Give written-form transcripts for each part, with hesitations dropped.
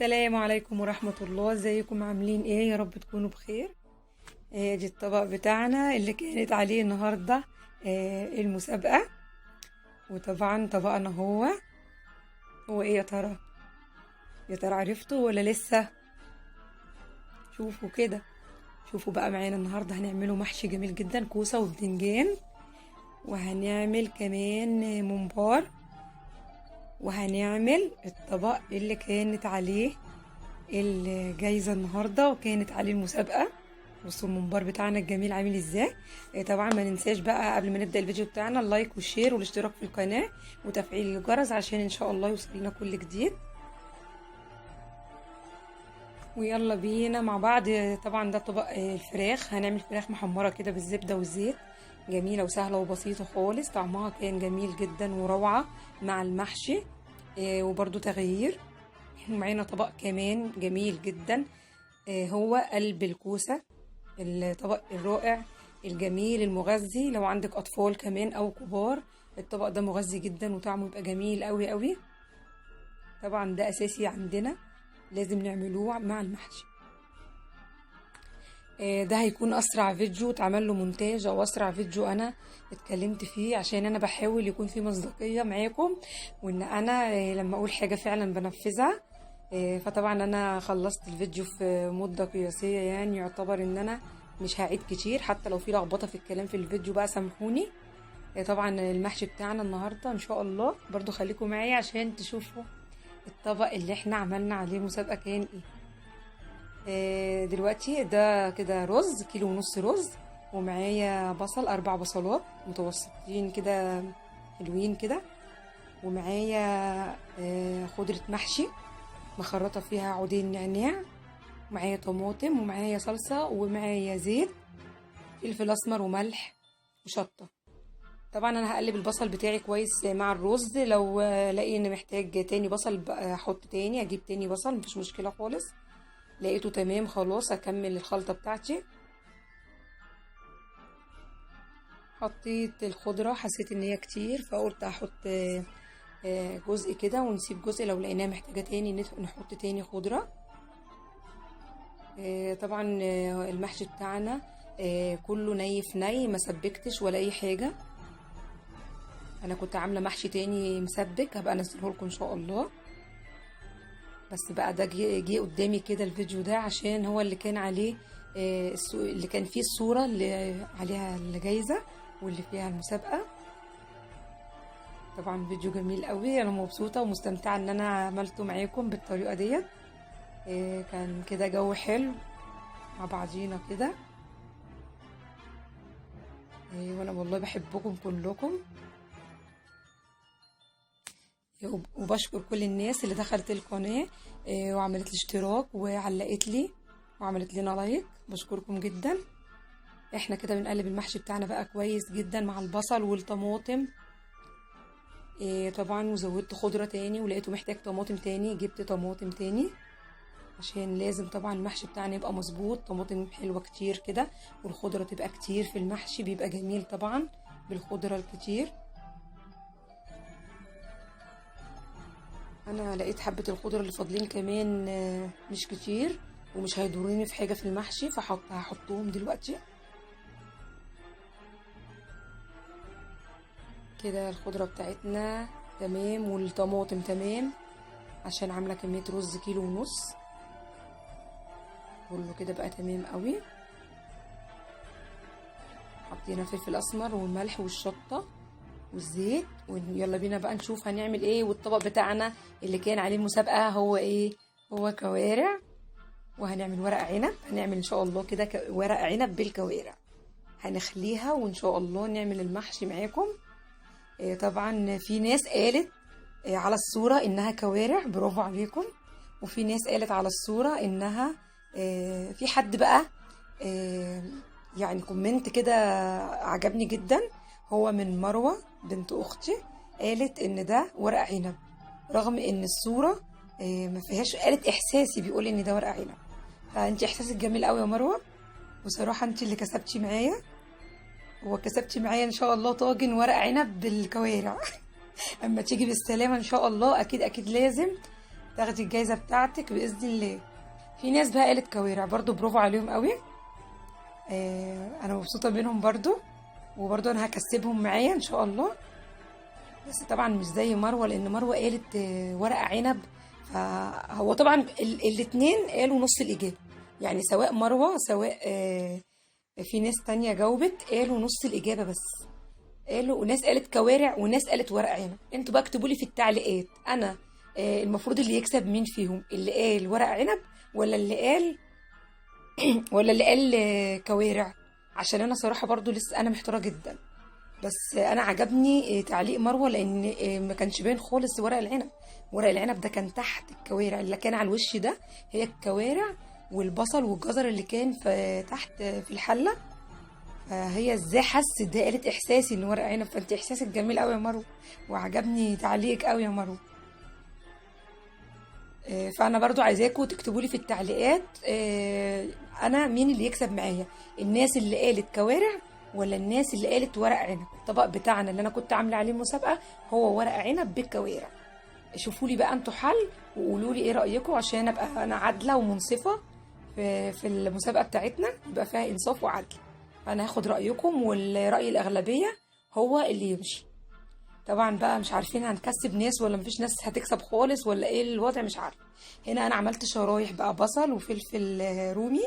السلام عليكم ورحمة الله. ازيكم عاملين ايه؟ يا رب تكونوا بخير. ادي الطبق بتاعنا اللي كانت عليه النهاردة المسابقة، وطبعا طبقنا هو ايه يا ترى؟ يا ترى عرفتوا ولا لسه؟ شوفوا كده، شوفوا بقى معانا النهاردة هنعمله محشي جميل جدا، كوسة وبدنجان، وهنعمل كمان ممبار، وهنعمل الطبق اللي كانت عليه الجايزة النهاردة وكانت عليه المسابقة. بصوا الممبار بتاعنا الجميل عامل ازاي. طبعا ما ننساش بقى قبل ما نبدأ الفيديو بتاعنا ال like وال share والاشتراك في القناة وتفعيل الجرس عشان ان شاء الله يوصل لنا كل جديد. ويلا بينا مع بعض. طبعا ده طبق الفراخ، هنعمل فراخ محمرة كده بالزبدة والزيت، جميلة وسهلة وبسيطة خالص، طعمها كان جميل جدا وروعة مع المحشي، وبرده تغيير. معانا طبق كمان جميل جدا، هو قلب الكوسة، الطبق الرائع الجميل المغذي، لو عندك أطفال كمان أو كبار الطبق ده مغذي جدا وطعمه يبقى جميل قوي قوي. طبعا ده أساسي عندنا، لازم نعملوه مع المحشي. ده هيكون اسرع فيديو اتعمل له مونتاج، او اسرع فيديو انا اتكلمت فيه، عشان انا بحاول يكون في مصداقية معاكم، وان انا لما اقول حاجة فعلا بنفذها. فطبعا انا خلصت الفيديو في مدة قياسية، يعني يعتبر ان انا مش هعيد كتير، حتى لو في لخبطة في الكلام في الفيديو بقى سامحوني. طبعا المحشي بتاعنا النهاردة ان شاء الله برضو خليكم معايا عشان تشوفوا الطبق اللي احنا عملنا عليه مسابقة كان ايه. دلوقتي ده كده رز، 1.5 كيلو رز، ومعايا بصل، 4 بصلات متوسطين كده حلوين كده، ومعايا خضرة محشي مخرطة فيها عودين نعناع، ومعايا طماطم، ومعايا صلصة، ومعايا زيت، فلفل اسمر وملح وشطة. طبعا انا هقلب البصل بتاعي كويس مع الرز، لو لاقي ان محتاج تاني بصل احط تاني، اجيب تاني بصل، مفيش مشكلة خالص. لقيته تمام خلاص اكمل الخلطة بتاعتي. حطيت الخضرة، حسيت ان هي كتير فقلت احط جزء كده ونسيب جزء، لو لقيناها محتاجة تاني نحط تاني خضرة. طبعا المحشي بتاعنا كله ني في ني، ما سبكتش ولا اي حاجة. انا كنت عاملة محشي تاني مسبك، هبقى انزله لكم ان شاء الله، بس بقى ده جه قدامي كده الفيديو ده عشان هو اللي كان عليه اللي كان فيه الصورة اللي عليها الجايزة واللي فيها المسابقة. طبعا فيديو جميل قوي، انا مبسوطة ومستمتعة ان انا عملته معاكم بالطريقة ديت. كان كده جو حلو مع بعضينا كده، وانا والله بحبكم كلكم، وبشكر كل الناس اللي دخلت القناة وعملت لي اشتراك وعلقت لي وعملت لنا لايك، بشكركم جدا. احنا كده بنقلب المحشي بتاعنا بقى كويس جدا مع البصل والطماطم. طبعا وزودت خضرة تاني، ولقيته محتاج طماطم تاني جبت طماطم تاني، عشان لازم طبعا المحشي بتاعنا يبقى مظبوط، طماطم حلوة كتير كده والخضرة تبقى كتير في المحشي، بيبقى جميل طبعا بالخضرة الكتير. انا لقيت حبة الخضرة اللي فاضلين كمان مش كتير ومش هيضروني في حاجة في المحشي، فهحطهم دلوقتي كده. الخضرة بتاعتنا تمام والطماطم تمام، عشان عاملة كمية رز 1.5 كيلو، كله كده بقى تمام قوي. حطينا فلفل اسمر والملح والشطة والزيت، ويلا بينا بقى نشوف هنعمل ايه. والطبق بتاعنا اللي كان عليه المسابقة هو ايه؟ هو كوارع، وهنعمل ورق عنب. هنعمل ان شاء الله كده ورق عنب بالكوارع، هنخليها وان شاء الله نعمل المحشي معاكم. طبعا في ناس قالت على الصورة انها كوارع، برافو عليكم، وفي ناس قالت على الصورة انها في حد بقى يعني comment كده عجبني جدا، هو من مروة بنت اختي، قالت ان ده ورق عنب، رغم ان الصورة ما فيهاش، قالت احساسي بيقول ان ده ورق عنب. فانت احساسك جميل قوي يا مروة، بصراحة انت اللي كسبتي معايا، وكسبتي معايا ان شاء الله طاجن ورق عنب بالكوارع. اما تيجي بالسلامة ان شاء الله اكيد اكيد لازم تاخدي الجايزة بتاعتك باذن الله. في ناس بقى قالت كوارع برضو، برافو عليهم قوي. انا مبسوطة منهم برضو، وبرضو انا هكسبهم معايا ان شاء الله، بس طبعا مش زي مروه، لان مروه قالت ورق عنب. فهو طبعا الاتنين قالوا نص الاجابة، يعني سواء مروه سواء في ناس تانية جاوبت قالوا نص الاجابة بس، قالوا ناس قالت كوارع وناس قالت ورق عنب. انتوا بقى اكتبوا لي في التعليقات انا المفروض اللي يكسب مين فيهم، اللي قال ورق عنب ولا اللي قال ولا اللي قال كوارع، عشان انا صراحة برضو لسه انا محتارة جدا. بس انا عجبني تعليق مروه، لان ما كانش باين خالص ورق العنب. ورق العنب ده كان تحت الكوارع، اللي كان على الوش ده هي الكوارع والبصل والجزر اللي كان في تحت في الحلة. فهي ازاي حست ده، قالت احساسي ان ورق عنب. فانت احساسك جميل قوي يا مروه، وعجبني تعليقك قوي يا مروه. فانا برضو عايزاكم تكتبوا لي في التعليقات انا مين اللي يكسب معايا، الناس اللي قالت كوارع ولا الناس اللي قالت ورق عنب. الطبق بتاعنا اللي انا كنت عامله عليه مسابقة هو ورق عنب بالكوارع. شوفوا لي بقى انتوا حل وقولوا لي ايه رايكم، عشان ابقى انا عادلة ومنصفه في المسابقة بتاعتنا، يبقى فيها انصاف وعدل. فانا هاخد رايكم، والراي الاغلبية هو اللي يمشي. طبعا بقى مش عارفين هنكسب ناس ولا مفيش ناس هتكسب خالص ولا ايه الوضع، مش عارفه. هنا انا عملت شرايح بقى بصل وفلفل رومي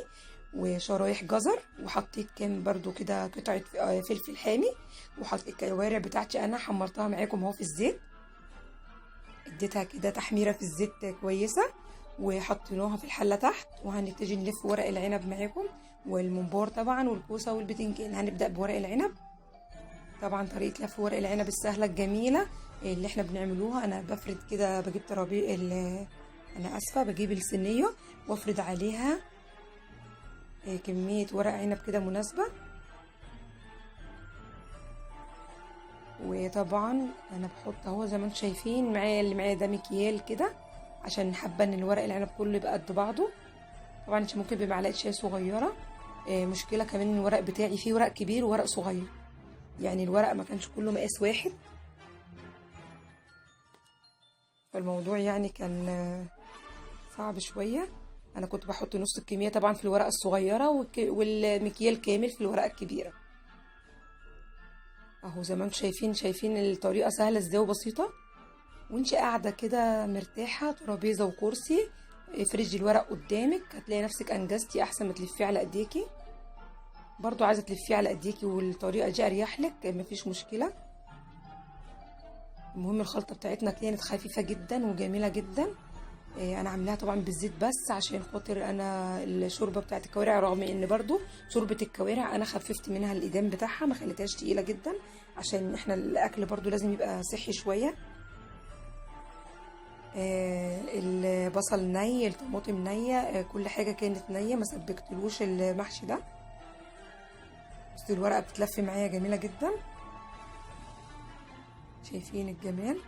وشرايح جزر، وحطيت كام برضو كده قطعه فلفل حامي، وحطيت الكوارع بتاعتي انا حمرتها معاكم اهو في الزيت، اديتها كده تحميره في الزيت كويسة، وحطيناها في الحلة تحت. وهنبتدي نلف ورق العنب معاكم، والممبار طبعا والكوسه والبتنجان. هنبدا بورق العنب. طبعا طريقه لف ورق العنب السهلة الجميلة اللي احنا بنعملوها، انا بفرد كده، بجيب ترابيزة، انا اسفه، بجيب الصينية وافرد عليها كمية ورق عنب كده مناسبة. وطبعا انا بحط اهو زي ما انتم شايفين معايا، اللي معايا ده مكيال كده، عشان حابة ان الورق العنب كله يبقى قد بعضه. طبعا انت ممكن بمعلقه شاي صغيرة. مشكلة كمان ان الورق بتاعي فيه ورق كبير وورق صغير، يعني الورق ما كانش كله مقاس واحد، فالموضوع يعني كان صعب شوية. انا كنت بحط نص الكمية طبعا في الورقة الصغيرة والمكيال كامل في الورقة الكبيرة. اهو زي ما انتم شايفين الطريقة سهلة ازاي وبسيطة، وانت قاعدة كده مرتاحة، ترابيزة وكرسي، افرجي الورق قدامك، هتلاقي نفسك انجزتي احسن ما تلفيه على ايديكي. برضو عايزه تلفيه على ايديكي والطريقة دي اريح لك، مفيش مشكلة. المهم الخلطة بتاعتنا كانت خفيفة جدا وجميلة جدا. انا عاملاها طبعا بالزيت بس عشان خاطر انا الشوربة بتاعت الكوارع، رغم ان برضو شوربة الكوارع انا خففت منها الادام بتاعها، ما خليتهاش تقيلة جدا، عشان احنا الاكل برضو لازم يبقى صحي شوية. البصل ني، الطماطم نيه، كل حاجة كانت نيه، ما سبكتلوش المحشي ده. بس الورقة بتتلف معايا جميلة جدا، شايفين الجمال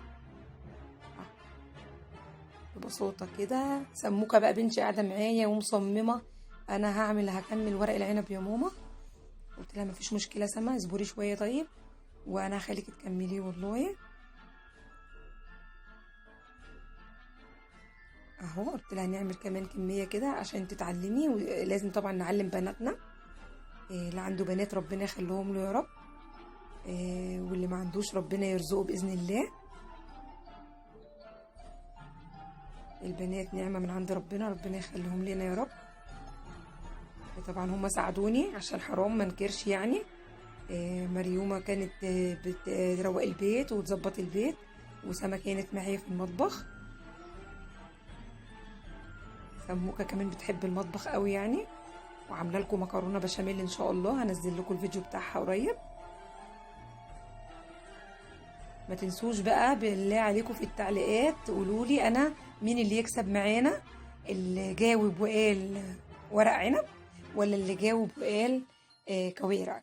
ببساطة كده. سموكه بقى بنتي قاعدة معايا ومصممه انا هكمل ورق العنب يا ماما. قلت لها مفيش مشكلة سما، اصبري شوية طيب وانا هخليكي تكمليه والله. اهو قلت لها نعمل كمان كمية كده عشان تتعلمي، ولازم طبعا نعلم بناتنا. اللي عنده بنات ربنا يخليهم له يا رب، واللي ما عندوش ربنا يرزقه باذن الله. البنات نعمه من عند ربنا، ربنا يخليهم لنا يا رب. طبعا هم ساعدوني عشان حرام ما نكرش يعني. مريومه كانت بتروق البيت وتظبط البيت، وسما كانت معايا في المطبخ. سموكه كمان بتحب المطبخ قوي يعني، وعامله لكم مكرونه بشاميل ان شاء الله، هنزل لكم الفيديو بتاعها قريب. ما تنسوش بقى بالله عليكم في التعليقات تقولوا لي انا مين اللي يكسب معانا، اللي جاوب وقال ورق عنب ولا اللي جاوب وقال كوارع.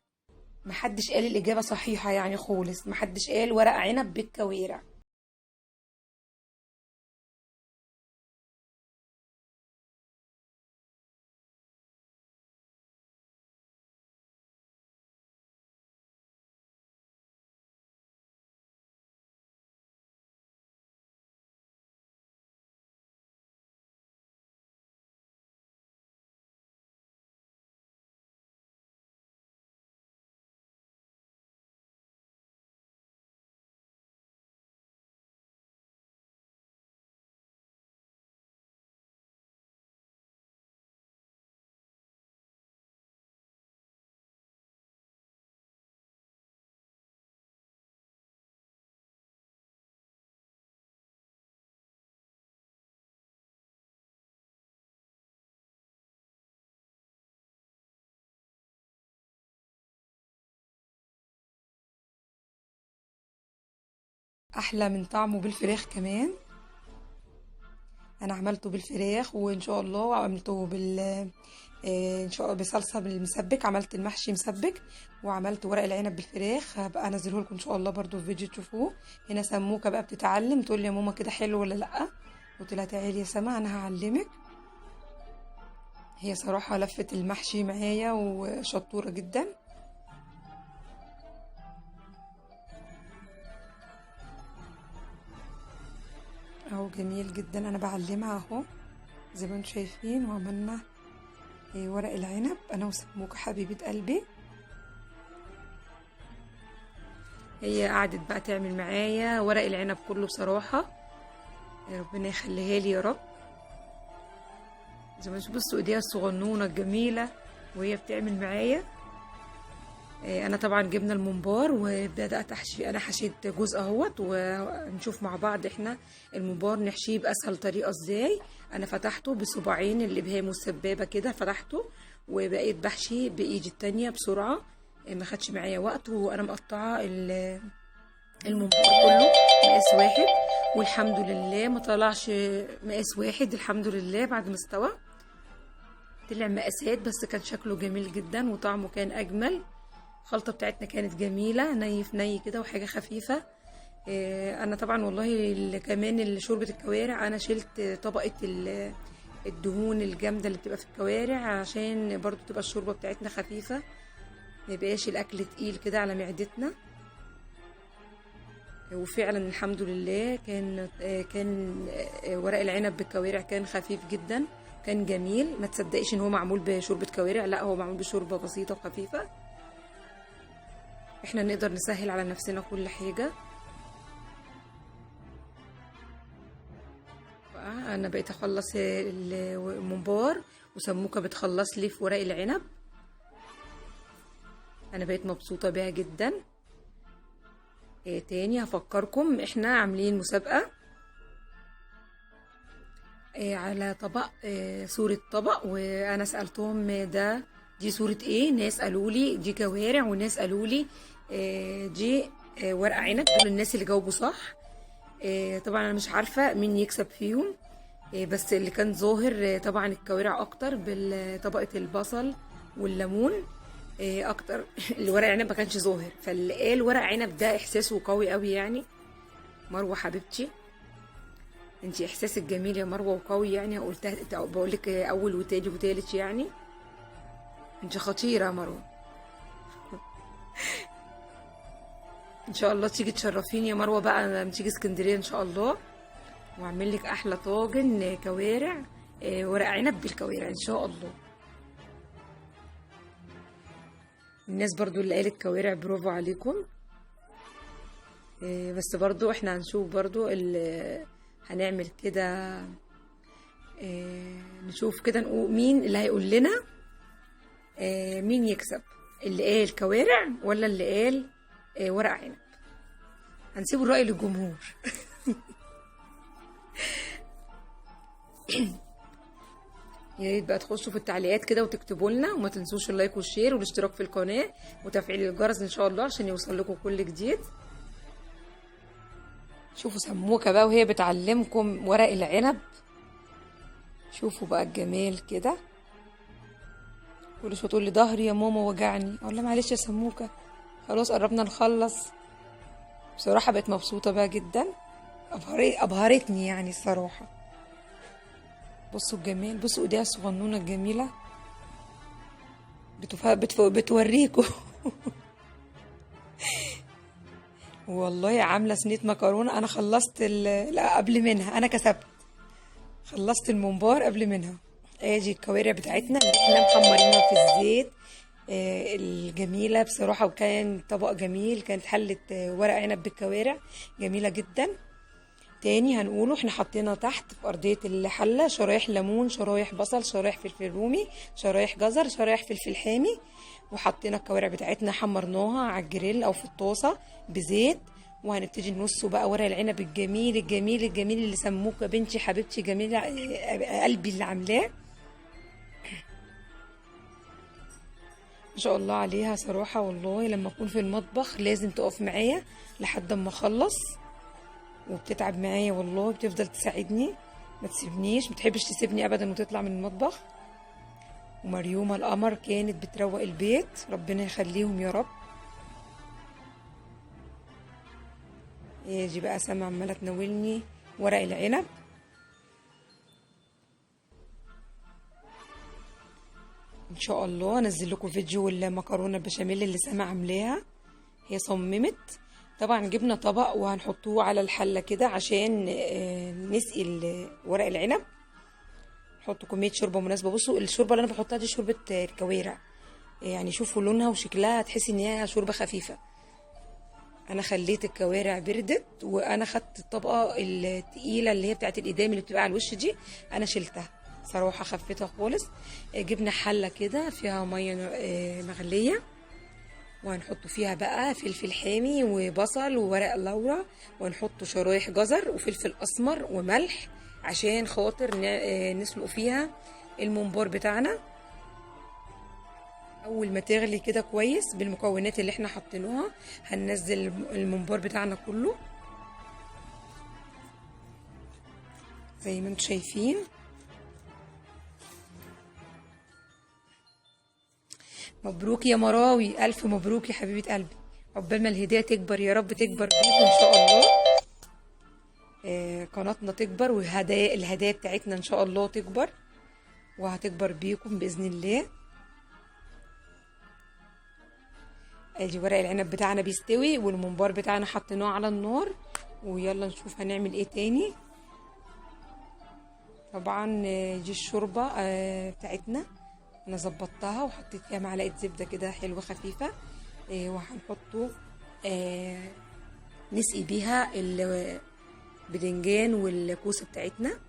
محدش قال الاجابة صحيحه يعني خالص، محدش قال ورق عنب بالكوارع. احلى من طعمه بالفراخ كمان. انا عملته بالفراخ، وان شاء الله عملته بال ان شاء الله بصلصه بالمسبك، عملت المحشي مسبك، وعملت ورق العنب بالفراخ، هبقى انزله لكم ان شاء الله برضو في فيديو تشوفوه. هنا سموكه بقى بتتعلم، تقول لي يا ماما كده حلو ولا لا؟ قلت لها تعالي يا سما انا هعلمك. هي صراحة لفت المحشي معايا وشطوره جدا. اهو جميل جدا، انا بعلمها اهو زي ما انتم شايفين. وعملنا ورق العنب انا وسموكه حبيبه قلبي. هي قعدت بقى تعمل معايا ورق العنب كله بصراحة، ربنا يخليها لي يا رب. زي ما انتم بصوا ايديها الصغنونه الجميلة وهي بتعمل معايا. انا طبعا جبنا الممبار وبدات احشي، انا حشيت جزء اهوت، ونشوف مع بعض احنا الممبار نحشيه باسهل طريقه ازاي. انا فتحته بصباعين الابهام والسبابه كده، فتحته وبقيت بحشي بايدي التانية بسرعة، ما خدش معايا وقت، وانا مقطعه الممبار كله مقاس واحد، والحمد لله ما طلعش مقاس واحد الحمد لله. بعد ما استوى طلع مقاسات، بس كان شكله جميل جدا وطعمه كان اجمل. الخلطة بتاعتنا كانت جميلة، ني في ني كده وحاجه خفيفة. انا طبعا والله كمان شوربة الكوارع انا شلت طبقه الدهون الجامدة اللي بتبقى في الكوارع، عشان برضو تبقى الشوربة بتاعتنا خفيفة، ما يبقاش الاكل تقيل كده على معدتنا. وفعلا الحمد لله كان ورق العنب بالكوارع كان خفيف جدا، كان جميل. ما تصدقيش ان هو معمول بشوربه كوارع، لا هو معمول بشوربه بسيطة وخفيفة. احنا نقدر نسهل على نفسنا كل حاجة. انا بقيت اخلص الممبار وسموكه بتخلص لي في ورق العنب، انا بقيت مبسوطة بيها جدا. تاني هفكركم احنا عاملين مسابقة على طبق، صوره طبق، وانا سالتهم ده دي صورة ايه، ناس قالوا لي دي كوارع، وناس قالوا لي دي ورق عنب. دول الناس اللي جاوبوا صح. طبعا انا مش عارفة مين يكسب فيهم، بس اللي كان ظاهر طبعا الكوارع اكتر بطبقة البصل والليمون اكتر. الورق عنب ما كانش ظاهر، فاللي قال ورق عنب ده احساسه قوي قوي يعني. مروة حبيبتي انتي احساسك جميل يا مروة وقوي يعني، قلتها بقول لك اول وتاني وتالت يعني، انت خطيرة يا مروه. ان شاء الله تيجي تشرفيني يا مروه بقى لما تيجي اسكندرية ان شاء الله، واعمل لك احلى طاجن كوارع، ورق عنب بالكوارع ان شاء الله. الناس برضو اللي قالت كوارع برافو عليكم، بس برضو احنا هنشوف برضو اللي هنعمل كده، نشوف كده نقول مين اللي هيقول لنا مين يكسب، اللي قال كوارع ولا اللي قال ورق عنب. هنسيب الرأي للجمهور. يا ريت بقى تخشوا في التعليقات كده وتكتبوا لنا، وما تنسوش ال like وال share والاشتراك في القناة وتفعيل الجرس ان شاء الله عشان يوصل لكم كل جديد. شوفوا سموكة بقى وهي بتعلمكم ورق العنب، شوفوا بقى الجمال كده. كل شوية تقول لي ظهري يا ماما وجعني، اقول لها معلش يا سموكه خلاص قربنا نخلص. بصراحة بقت مبسوطة بقى جدا، ابهرتني يعني الصراحة. بصوا الجمال، بصوا ايديها الصغنونه الجميلة بتوريكوا. والله عامله صينية مكرونه، انا خلصت لا قبل منها، انا كسبت، خلصت الممبار قبل منها. ادي الكوارع بتاعتنا اللي احنا محمرينها في الزيت الجميلة بصراحة، وكان طبق جميل، كانت حله ورق عنب بالكوارع جميلة جدا. تاني هنقوله احنا حطينا تحت في ارضية الحلة شرايح ليمون، شرايح بصل، شرايح فلفل رومي، شرايح جزر، شرايح فلفل حامي، وحطينا الكوارع بتاعتنا حمرناها على الجريل او في الطاسه بزيت. وهنبتدي نرصه بقى ورق العنب الجميل الجميل الجميل اللي سموكه بنتي حبيبتي جميلة قلبي اللي عاملاه ما شاء الله عليها صراحة. والله لما اكون في المطبخ لازم تقف معايا لحد ما اخلص. وبتتعب معايا والله، بتفضل تساعدني ما تسيبنيش، ما تحبش تسيبني ابدا وتطلع من المطبخ. ومريومة القمر كانت بتروق البيت، ربنا يخليهم يا رب. يجي بقى سما عماله تناولني ورق العنب. ان شاء الله انزل لكم فيديو المكرونه البشاميل اللي سما عاملاها، هي صممت. طبعا جبنا طبق وهنحطوه على الحلة كده عشان نسقي ورق العنب. نحط كمية شوربة مناسبة. بصوا الشوربة اللي انا بحطها دي شوربة الكوارع، يعني شوفوا لونها وشكلها، تحسي ان هي شوربة خفيفة. انا خليت الكوارع بردت، وانا خدت الطبقة التقيله اللي هي بتاعت الادام اللي بتبقى على الوش دي، انا شلتها صراحة، خفتها خالص. جبنا حله كده فيها مية مغليه، وهنحط فيها بقى فلفل حامي وبصل وورق لورا، وهنحط شرايح جزر وفلفل اسمر وملح عشان خاطر نسلق فيها الممبار بتاعنا. اول ما تغلي كده كويس بالمكونات اللي احنا حطيناها، هننزل الممبار بتاعنا كله زي ما انتم شايفين. مبروك يا مراوي، الف مبروك يا حبيبه قلبي، عقبال ما الهدية تكبر يا رب، تكبر بيكم ان شاء الله. قناتنا تكبر، والهدايا الهدايا بتاعتنا ان شاء الله تكبر، وهتكبر بيكم باذن الله. ادي ورق العنب بتاعنا بيستوي، والممبار بتاعنا حطيناه على النار، ويلا نشوف هنعمل ايه تاني. طبعا دي الشوربة بتاعتنا، انا ظبطتها وحطيت فيها معلقه زبدة كده حلوة خفيفة، وهنحطه نسقي بيها البدنجان والكوسه بتاعتنا.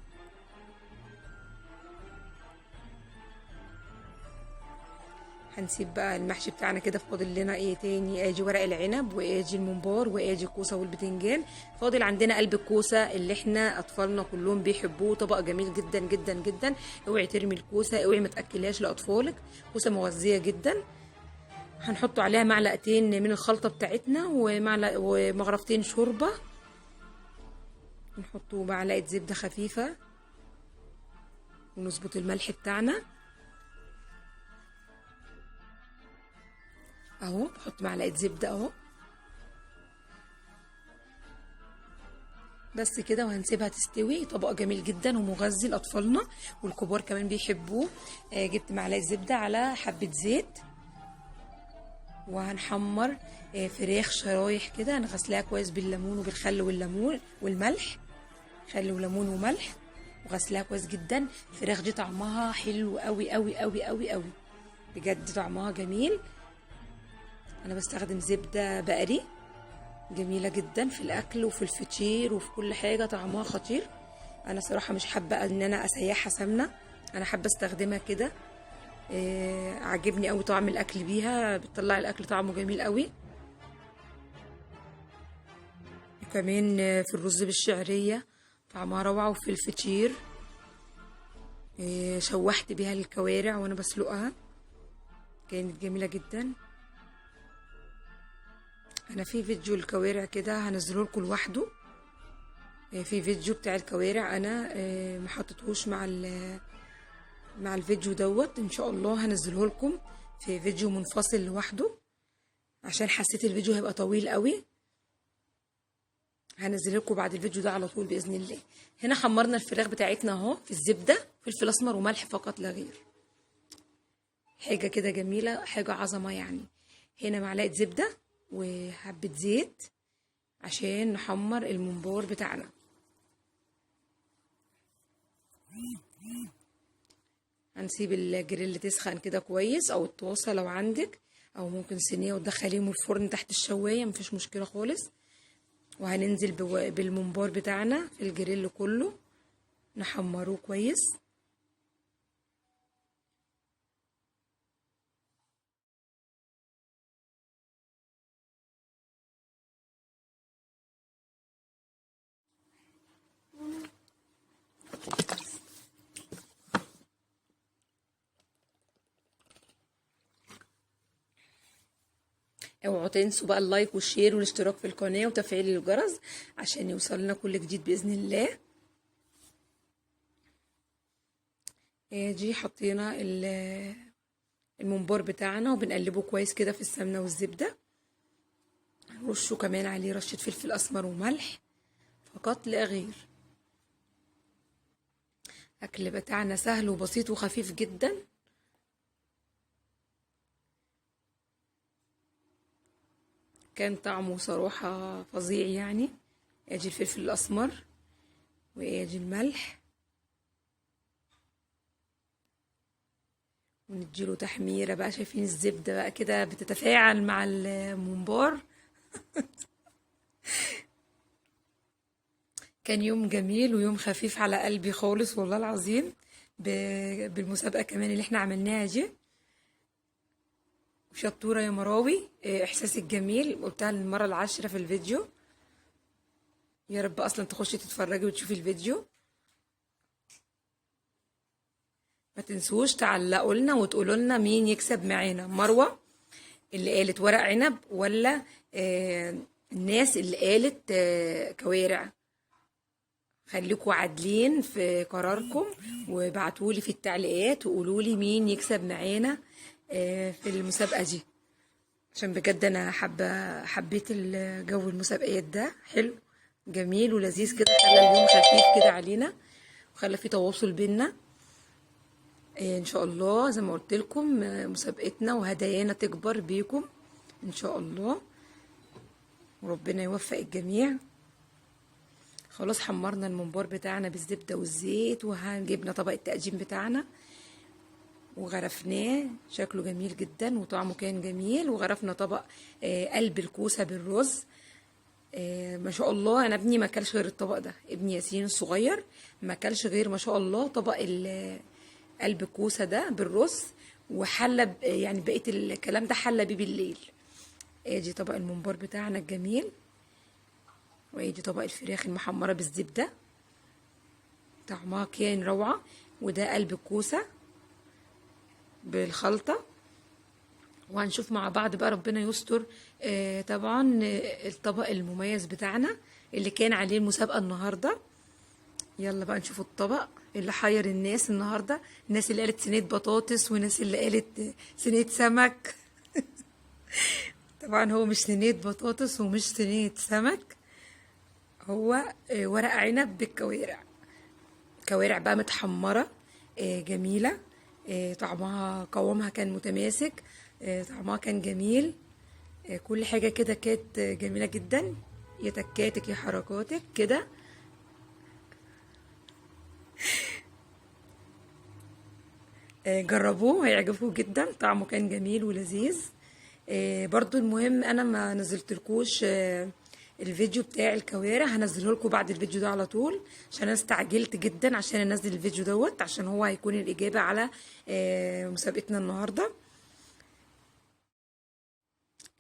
هنسيب بقى المحشي بتاعنا كده. فاضل لنا ايه تاني؟ ادي ورق العنب، وادي الممبار، وادي الكوسه والبتنجان. فاضل عندنا قلب الكوسه اللي احنا اطفالنا كلهم بيحبوه، طبق جميل جدا جدا جدا. اوعي ترمي الكوسه، اوعي ما تاكليهاش لاطفالك، كوسة مغذيه جدا. هنحط عليها معلقتين من الخلطة بتاعتنا، ومغرفتين شوربة، نحطه معلقه زبدة خفيفة، ونظبط الملح بتاعنا اهو. بحط معلقه زبدة اهو بس كده، وهنسيبها تستوي. طبق جميل جدا ومغذي لاطفالنا والكبار كمان بيحبوه. جبت معلقه زبدة على حبه زيت، وهنحمر فراخ شرايح كده، هنغسلها كويس بالليمون وبالخل والليمون والملح، خل وليمون وملح، وغسلها كويس جدا. الفراخ دي طعمها حلو قوي قوي قوي قوي قوي بجد، طعمها جميل. انا بستخدم زبدة بقري جميلة جدا في الاكل وفي الفطير وفي كل حاجة، طعمها خطير. انا صراحة مش حابة ان انا اسيحها سمنه، انا حابة استخدمها كده. عاجبني قوي طعم الاكل بيها، بتطلع الاكل طعمه جميل قوي. وكمان في الرز بالشعريه طعمها روعه، وفي الفطير. شوحت بيها الكوارع وانا بسلقها، كانت جميلة جدا. انا في فيديو الكوارع كده هنزله لكم لوحده، في فيديو بتاع الكوارع انا ما حطيتهوش مع الفيديو دوت، ان شاء الله هنزله لكم في فيديو منفصل لوحده، عشان حسيت الفيديو هيبقى طويل قوي. هنزله لكم بعد الفيديو ده على طول باذن الله. هنا حمرنا الفراخ بتاعتنا اهو في الزبدة، فلفل اسمر وملح فقط لا غير. حاجة كده جميلة، حاجة عظمه يعني. هنا معلقه زبدة وحبة زيت عشان نحمر الممبار بتاعنا. هنسيب الجريل تسخن كده كويس، او الطاسة لو عندك، او ممكن صينية وتدخليهم الفرن تحت الشواية، مفيش مشكلة خالص. وهننزل بالممبار بتاعنا في الجريل كله، نحمروه كويس. اوعوا تنسوا بقى ال like وال share والاشتراك في القناة وتفعيل الجرس عشان يوصل لنا كل جديد بإذن الله. ادي حطينا الممبار بتاعنا وبنقلبه كويس كده في السمنة والزبدة. هنرشه كمان عليه رشة فلفل أسمر وملح فقط لا غير. أكل بتاعنا سهل وبسيط وخفيف جدا. كان طعمه صراحة فظيع يعني. ادي الفلفل الأسمر وادي الملح، ونديله تحميرة بقى. شايفين الزبدة بقى كده بتتفاعل مع الممبار. كان يوم جميل ويوم خفيف على قلبي خالص والله العظيم، بالمسابقة كمان اللي احنا عملناها دي. وشطورة يا مراوي، احساسك جميل، قلتها للمرة 10 في الفيديو. يا رب اصلا تخشي تتفرجي وتشوفي الفيديو. ما تنسوش تعلقوا لنا وتقولوا لنا مين يكسب معانا، مروة اللي قالت ورق عنب ولا الناس اللي قالت كوارع. خليكوا عادلين في قراركم وابعتولي في التعليقات وقولوا لي مين يكسب معانا في المسابقة دي، عشان بجد انا حبيت الجو المسابقات ده، حلو جميل ولذيذ كده، خلى اليوم خفيف كده علينا وخلى فيه تواصل بينا. ان شاء الله زي ما قلت لكم مسابقتنا وهدايانا تكبر بيكم ان شاء الله، وربنا يوفق الجميع. خلاص حمرنا الممبار بتاعنا بالزبدة والزيت، وهنجيبنا طبق التقديم بتاعنا وغرفناه، شكله جميل جدا وطعمه كان جميل. وغرفنا طبق قلب الكوسة بالرز. ما شاء الله انا ابني ما كلش غير الطبق ده، ابني ياسين الصغير ما كلش غير ما شاء الله طبق قلب الكوسة ده بالرز، وحلى يعني بقية الكلام ده حلى بيه بالليل. ادي طبق الممبار بتاعنا الجميل، وادي طبق الفراخ المحمرة بالزبدة، طعمها كان روعة. وده قلب الكوسة بالخلطة. وهنشوف مع بعض بقى ربنا يستر. طبعا الطبق المميز بتاعنا اللي كان عليه المسابقة النهاردة. يلا بقى نشوف الطبق اللي حير الناس النهاردة، الناس اللي قالت صينية بطاطس وناس اللي قالت صينية سمك. طبعا هو مش صينية بطاطس ومش صينية سمك، هو ورق عنب بالكوارع. كوارع بقى متحمرة جميلة، طعمها قوامها كان متماسك، طعمها كان جميل، كل حاجة كده كانت جميلة جدا. يا تكاتك يا حركاتك كده. جربوه هيعجبكم جدا، طعمه كان جميل ولذيذ. برضو المهم انا ما نزلتلكوش الفيديو بتاع الكوارع، هنزله لكم بعد الفيديو ده على طول، عشان انا استعجلت جدا عشان انزل الفيديو دوت، عشان هو هيكون الاجابة على مسابقتنا النهارده.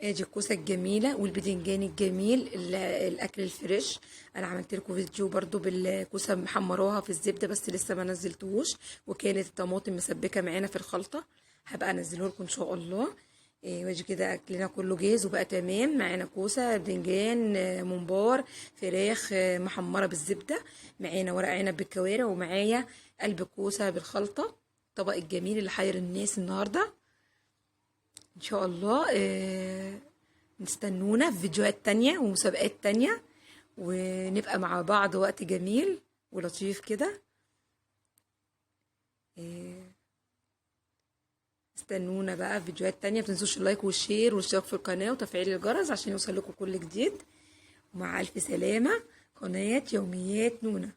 ادي الكوسه الجميلة والبدنجان الجميل، الاكل الفريش. انا عملت لكم فيديو برضو بالكوسه محمراها في الزبدة بس لسه ما نزلتهوش، وكانت الطماطم مسبكه معانا في الخلطة، هبقى انزله لكم ان شاء الله. واجي كده اكلنا كله جاهز وبقى تمام معانا، كوسة، بدنجان، ممبار، فراخ محمرة بالزبده، معانا ورق عنب بالكوارع، ومعايا قلب كوسة بالخلطه. الطبق الجميل اللي حير الناس النهارده. ان شاء الله نستنونا في فيديوهات تانية ومسابقات تانية، ونبقى مع بعض وقت جميل ولطيف كده. استنونا بقى في فيديوهات تانية. متنسوش ال like وال share والاشتراك في القناة وتفعيل الجرس عشان يوصل لكم كل جديد. ومع ألف سلامة. قناة يوميات نونا.